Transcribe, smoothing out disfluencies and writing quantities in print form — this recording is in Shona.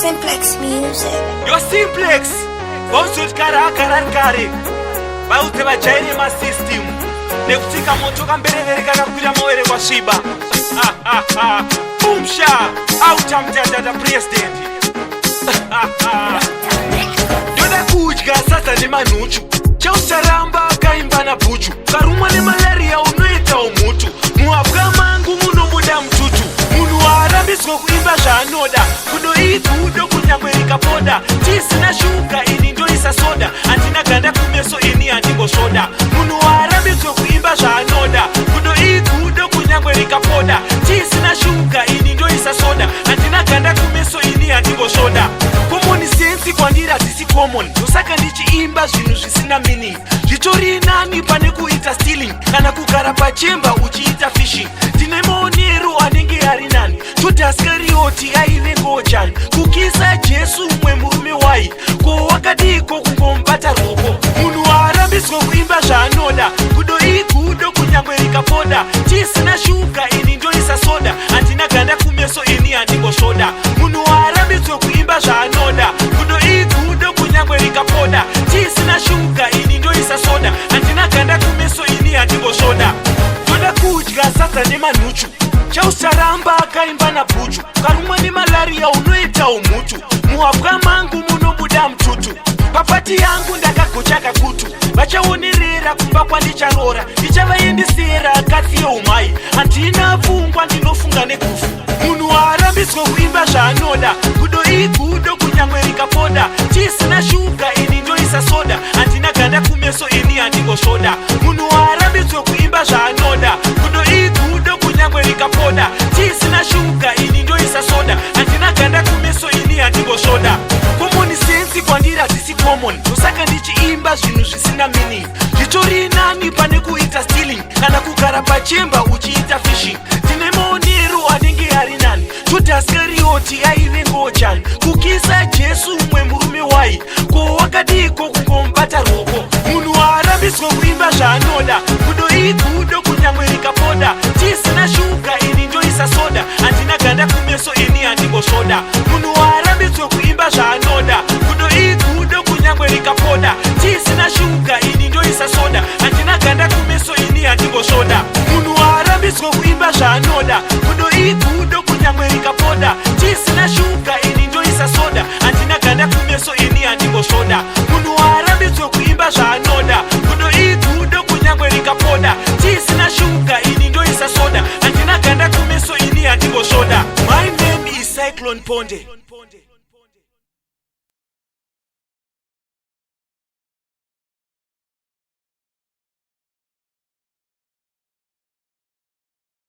Simplex Music. Yo Simplex, vauzoti kare agara ari kare, vaudze vajaire masystem nekutsika moto kamberevere kakakwira mawere kwasviba. Bumsha auta mutatata president. Ndoda kudya sadza nemanhuchu, chausaramba akaimba nabhuchu, karumwa nemalaria unoita umutu, muhapwa mangu munobuda mututu. Munhu waarambidzwa kuimba zvaanoda, kudo igudo kunyangwe rikapoda, tisina shuga ini ndoisa soda, handina ganda kumeso ini handingosvoda. Munhu waarambidzwa kuimba zvaanoda, kudo igudo kunyangwe rikapoda, tisina shuga ini ndoisa soda, handina ganda kumeso ini handingosvoda. Common sense kwandiri hadzisi common, ndosaka ndichiimba zvinhu zvisina meaning. Zvitori nani pane kuita stealing kana kugara pachemba uchiita fishing. Ndine maonero anenge ari nani. Judas Karioti aive ngochani, kukisa Jesu mumwe murume wai ko wakadiko kungomubata ruoko. Munhu waarambiswa kuimba zvaanoda, gudo igudo kunyangwe rikapoda, tisina shuga ini ndoisa soda, handina ganda kumeso ini handingosvoda. Munhu waarambidzwa kuimba zvaanoda, gudo igudo kunyangwe rikapoda, tisina shuga ini ndoisa soda, handina ganda kumeso ini handingosvoda. Ndoda kudya sadza nemanhuchu, chausaramba akaimba nabhuchu, karumwa nemalaria unoita umutu, muhapwa mangu munobuda mututu. Papati yangu ndakagocha kakutu, vachaonerera kumba kwandicharora, ndichavaendesera katsi yeumai. Handina pfungwa, ndinofunga negufu. Munhu waarambidzwa kuimba zvaanoda, gudo igudo kunyangwe rikapoda, tisina shuga ini ndoisa soda, handina ganda kumeso ini handingosvoda. Munhu waarambidzwa kuimba zvaanoda, gudo igudo kunyangwe rikapoda, tisina shuga ini ndoisa soda, handina ganda kumeso ini handingosvoda. Common sense kwandiri hadzisi common, ndosaka ndichiimba zvinhu zvisina meaning. Zvitori nani pane kuita stealing kana kugara pachemba uchiita fishing. Ndine maonero anenge ari nani. Judas Karioti aive ngochani, kukisa Jesu mumwe murume wai ko wakadiko kungomubata ruoko. Munhu waarambiswa kuimba zvaanoda, gudo igudo kunyangwe rikapoda, tisina shuga ini ndoisa soda, handina ganda kumeso ini handingosvoda. Munhu waarambidzwa kuimba zvaanoda, gudo igudo kunyangwe rikapoda, tisina shuga ini ndoisa soda, handina ganda kumeso ini handingosvoda. Munhu waarambidzwa kuimba zvaanoda, gudo igudo kunyangwe rikapoda, tisina shuga ini ndoisa soda, handina ganda kumeso ini handingosvoda. Munhu waarambidzwa kuimba zvaanoda, gudo igudo kunyangwe rikapoda, tisina shuga ini ndoisa soda, handina ganda kumeso ini handingosvoda. My name is Cyclone Ponde.